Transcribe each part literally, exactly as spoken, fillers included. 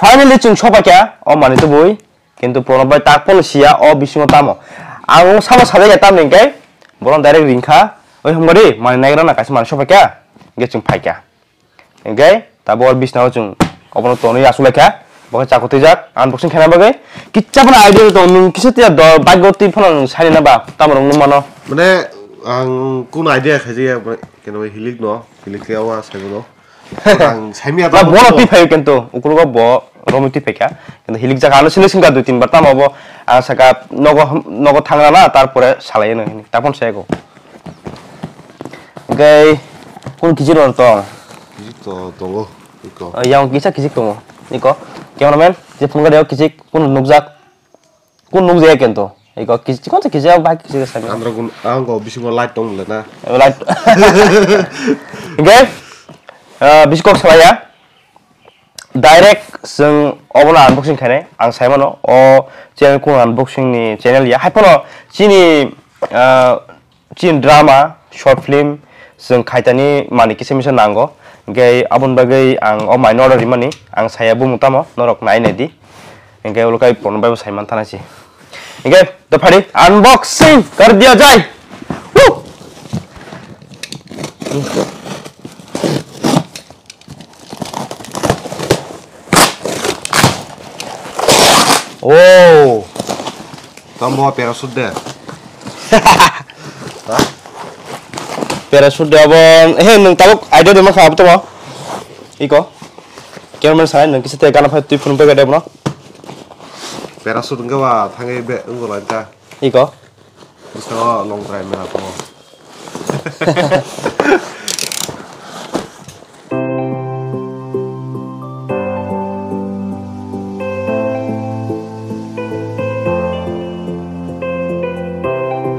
Finally chwng sopaikha o manwi tubui, kintu Pranab bai tak phano siya o bisingo tamo. Ang samo sajagya tamni hwnkhe bono direct ringkha, "Oi hamgari, manwi naigra na kaisa manwi sopaikha," hwnkhe chwng phaikha. Hwnkhe tabuk o bisnao chwng obono tonwi achuk laikha, bo khe chakotwijak, unboxing khaina bagwi. Kicha phano idea tong, nwng kisa tiya do, bike o twi phano nwng saini na ba, tamo rwng nukmano. Mane, ang kunu idea khaijak ya, keno hilik no, hilik khe awa saibo no. Ang saimya Na tamo bono twi phaio kintu, ukulugo bo romwi twi phaikha. Kintu hilik jaka ano sini singka dui tin bar tamo bo ang saka nogo, nogo thangra na, tarpore salai no hini. Tapon sego. Hwnkhe kun kichik rw tong? Kichik to tongo, iko. Oh, yang kisa kichik tongo. Iko, cameraman, je phone gari kichik kun nukjak? Kun nukjaya kento. Iko kichik, kon se kichik, bike kichik sa. Andro kun, ang ko bisingo light tong le na. Light. Hwnkhe, ah, bisi kok salaya. Direct chwng obono unboxing khainai, ang saimano o channel kunu unboxing ni channel ya. Haiphano chini, ah, chini drama, short film, chwng khaitani manwi kisa misa nango. Hwnkhe aboni bagwi ang o manwi order rimani, ang saya bumung tamo, norok nai nai di. Hwnkhe ulo kai Pranab bai bo saiman thana si. Hwnkhe to phari, unboxing kar diya jai. Woo! Oh. Tamo parachute de. Parachute de abo. He, nwng tabuk idea de ma kha abo tamo. Iko. Cameraman sai nwng kisa te gana phai twi phone pe gade bono. Parachute wngkha ba thangwi be wngkha ba ta. Iko. Bwskango long drive mela tongo.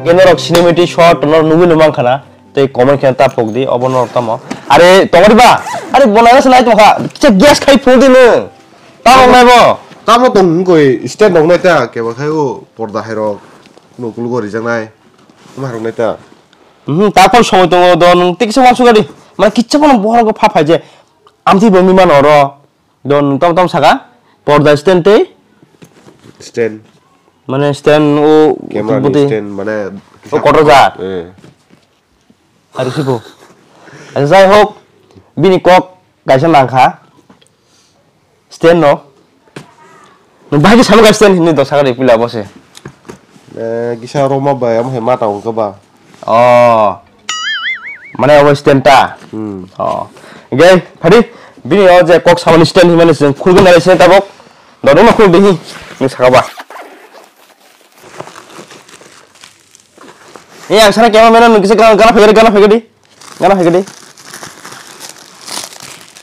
Hwnkhe norok cinematic shot norok nugwi no mankha na, tei comment khe ta pok di, obo norok tamo. Are tongri ba? Are bo naina se nai tongkha. Kisa gas khai phung di nwng. Tamo nai bo? Tamo tong wngkoi stand rok nai ta kebo khai o porda hai rok. Nukul go rijak nai. Tamo hai rok nai ta. Mhm, ta phone somoi tongo do nwng tei kisa uansuk di. Mane kisa phano bohrok pha phai je. Amtwi bo wngwi mano oro. Do nwng tamo tamo saka? Porda stand tei? Stand. Mane stand o camera ni bwtwi. Stand mane o kotor ja. Eh. Ari sibo. Jai hok, bini kok kaisa nangkha. Stand no. Nwng bahai khe samo kha stand hinwi dosa gari pila bo se. Eh, kisa roma bai, amo hai mata wngkha ba. Oh. Mane abo stand ta? Hmm. Oh. Ge, phadi, bini o je kok samani stand hinmani chwng khulgwi nai se tabok. Dodok no khuldi hi, nwng saka ba. Eh, ang sana cameraman no kisa gana, gana phai gadi, gana phai gadi. Gana phai gadi.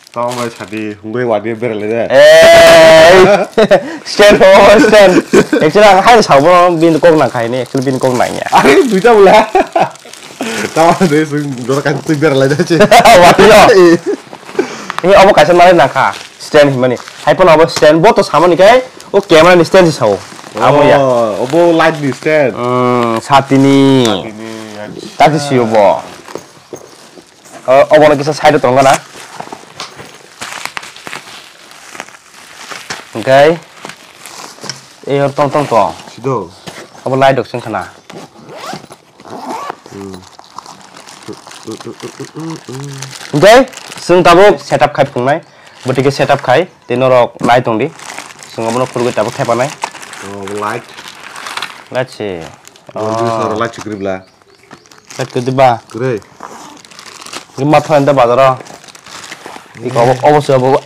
Tong bai sadi, hungui wadi berle de. Eh, stand, oh, stand. Actually, ang hai sabo bin kok nang khai ni, actually bin kok nang ya. Are, duita bula. Tong de sung dor kan tu berle de che. Wadi lo. Eh, obo kaisa nalai nang kha. Stand himani. Hai pono abo stand bo to samani kai o camera ni stand si sao. Amo ya. Oh, obo light ni stand. Hmm, satini. Satini, acha. Tati siyo bo. O, obo no kisa side o tongo na. Hingkai. E or tong tong tong. Sido. Obo light dok sing khana. Hingke chwng tabuk setup khai phunuknai, bwtwi khe setup khai tei norok nai tongdi, chwng obono khurgwi tabuk thepanai. Oh, light. Light se. Oh, light se kwrwi bla. Light kwrwi ba. Kwrwi. Hingke ma thoyang da bazaro. Iko obo, obo se obo.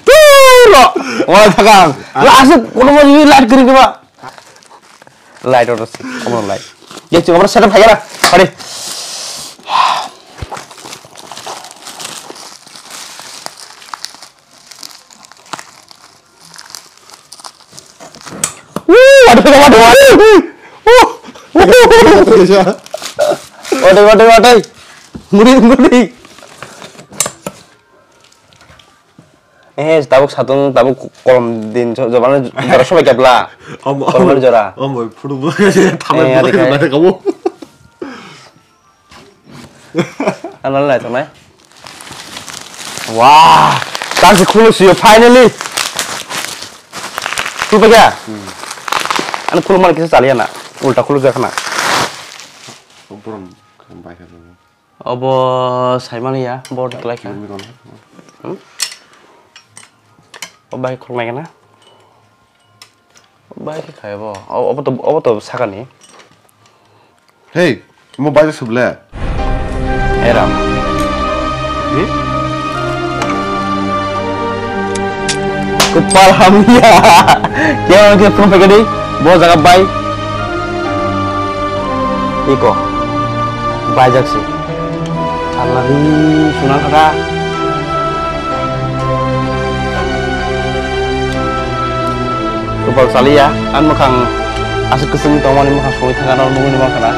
Turo. Wala thakang. Asuk kono mo light kwrwi ba. Light order si, omo light. Ye chwng omo setup khai gana. Pari. Woo, waduh, waduh, waduh. Woo. Waduh, waduh, waduh. Muri, muri. Eh, tabuk satung, tabuk kolom din, so, jobana jora sobai kepla. Omo, kolom omo, jora. Omo, phutu bo, thamai Eh, bo, adi khai. Nai kamu. Ano lai tongnai. Wah, Tangsi khuluk siyo, finally. Khuluk ya? Hmm. Ani khuluk mana kisa chaliya na. Ulta khuluk jakha na. Oborom bai kha. Obo saimani ya, bo diklai kha. Chumi kono. Hmm? Obo bai khuluk nai kha na. Bai khe khai bo. O-, obo to, obo to sakani. Hey, mo bai suble. Era. Hi? Kupal hamya. Kya ke phone pe kadi? Bo jaga bai. Iko. Bai jak si. Salari sunang kha. Tubal saliya, ang mwkhang aswk kwchwng tongmani mwkhang songwi thangano nugwi nima khana.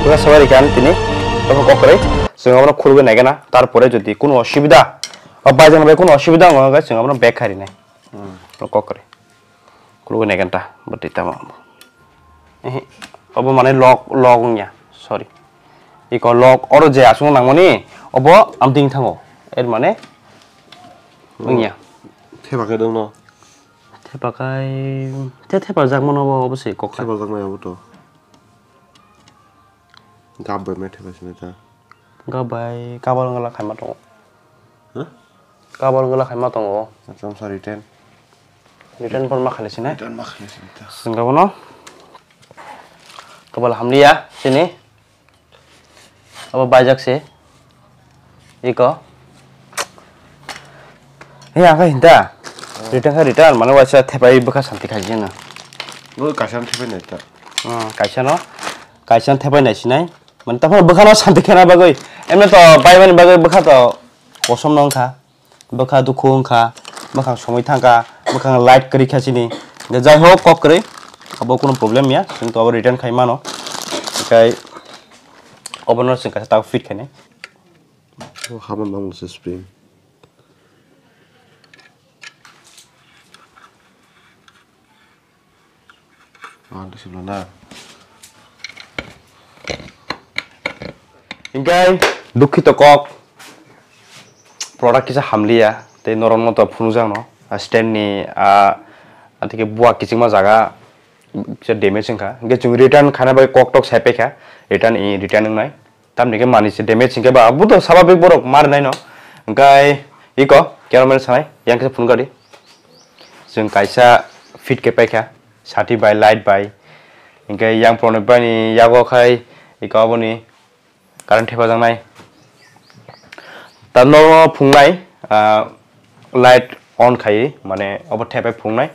Bwkha sabai rikha ang tini, tongkha kok kwrwi. Chwng abono khulugwi naikhe na, tarpore jodi kunu osubida, o baijak bai kunu osubida wngkha khe chwng abono bag khai rinai. Hmm. Kok kwrwi. Khulugwi naikhe ta, bwtwi tamo. Ehe, obo mane lock, lock wngya, sorry. Iko lock, oro je aswk nangmani, obo amtwing thango. Er mane, wngya. Thepa khe dongno? Thepa khai, the thepa jak mano obo, obo se kok khai. Thepa jak mano obo to. Gap bai mai thepa sini ta. Gap bai kabal wngla khaima tongo. Huh? Kabal wngla khaima tongo. Acham sa return. Return pon ma khali sini. Return ma khali sini ta. Singga bono. Kabal hamliya sini. Abo baijak se. Iko. He, ang khe hinta. Return kha return, mane waisa thepai bwkha santi khaijana. Bo kaisa no thepai nai ta. Hmm, kaisa no, kaisa no thepai nai sinai. Mane taphano bwkha no santi khana bagwi. Emne to bai mani bagwi bwkha to kosom no wngkha. Bwkha dukhu wngkha, bwkhang somoi thangkha, bwkhang light kwrwi kha chini. Hingkhe jai ho kok kwrwi, abo kunu problem ya, chwng to abo return khai mano. Hingkhe obono chwng kaisa tabuk fit khainai. O hama mang se spring. Ah, di sebelah na. Hingkhe dukhi to kok product kisa hamliya tei norok no to phunukjak no. Ah, stand ni, ah, atike bua kichingma jaga kisa damage wngkha. Hingkhe chwng return khana bai kok tok sai paikha. Return i, return wngnai. Tamni khe manwi se damage hinkhe ba, abo to sababik borok ma rwnai no. Hwnkhe iko cameraman sanai, yang khe phone kari. Chwng kaisa fit khe paikha, sati bai, light bai. Hinkhe yang phone bai ni yago khai iko aboni current thepajaknai. Ta no phungnai, ah, light on khai, mane obo thepai phungnai.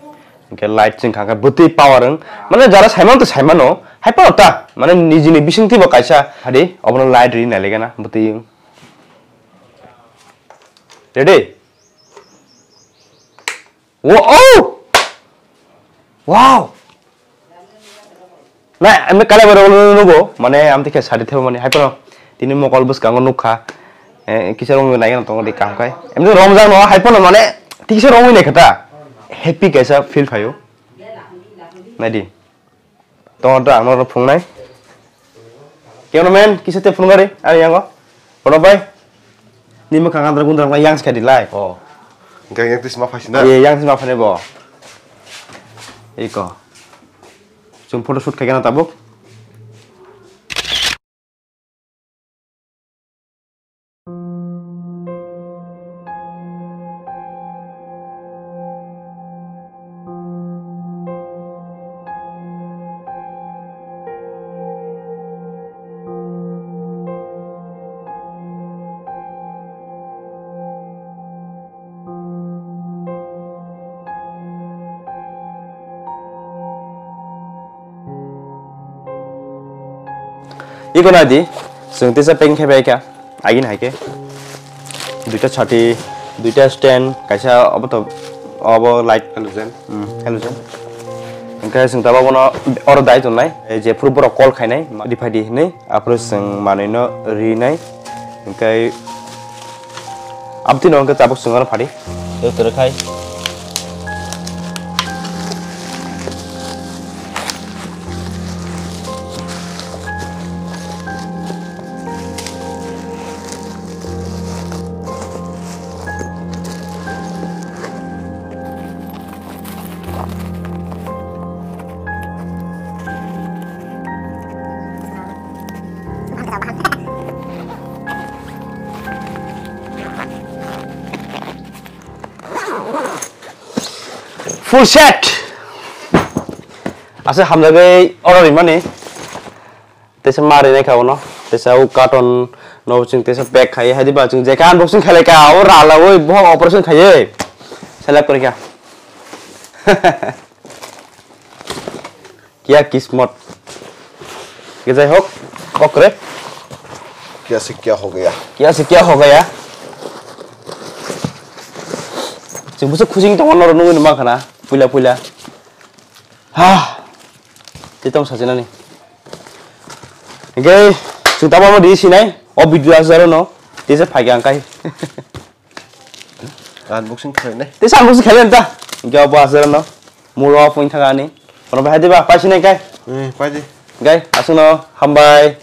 Hingkhe light chwng kha khe bwtwi power wng. Mane jara saimano to saimano. Hai phano ta, mane nijini bisingtwi bo kaisa hadi, obono light ri nai legena bwtwi wng. Ready? Wo-, oh! Wow! Na, ami kala baro nugo, mane amtwi khe sadi thebo mani, hai phano tini mokol bwskango nukha, eh, kisa romwi naigeno tongo di kaham khai. Amtwi romjak no, hai phano mane tiksa romwi naikha ta. Happy kaisa feel phaio. Naidi. Tongo ta ang norok phungnai. Keno men, kisa te phunukha di, ani yango. Bono bai. Ni mwkhang andra gundra yang skadi lai. Oh. Hingkhe yang tisma phaisina. Ye, yang tisma phane bo. Iko. Chwng photo shoot khaikhe na tabuk. Iko nadi, chwng tisa packing khai bai kha, agini hai khe. Duita chati, duita stand, kaisa obo to, obo light. Halogen. Hmm, halogen. Hingkhe chwng tabuk bono oro dai tongnai, je phuru borok call khainai, rifai di hinwi. Aphuru chwng manwino rinai, hwnkhe abtino hwnkhe tabuk chwng oro phadi. Tei kwrwi khai. Full set. Ase hamjagwi order rimani. Tesa ma rinai kha uno. Tesa u carton no chwng tesa pack khai hai diba chwng jekha unboxing khalai ka o rala oi bohok operation khaiye. Select kori kha. Kya kismat. Ke jai hok, okre. Kya se kya ho gaya? Kya se kya ho gaya? Chwng busu khujing tongo noro nungwi numa khana puila puila. Ha. Ti tong sajinani. Ge chwng tamo mo di sinai. O video asaro no. Ti se phagi ang kai. Unboxing khlai nai. Tei sa unboxing khlai ta. Ge bo asaro no. Muro point thangani. Kono bahai diba paisi nai kai. Eh, pai di. Gai asuno hambai.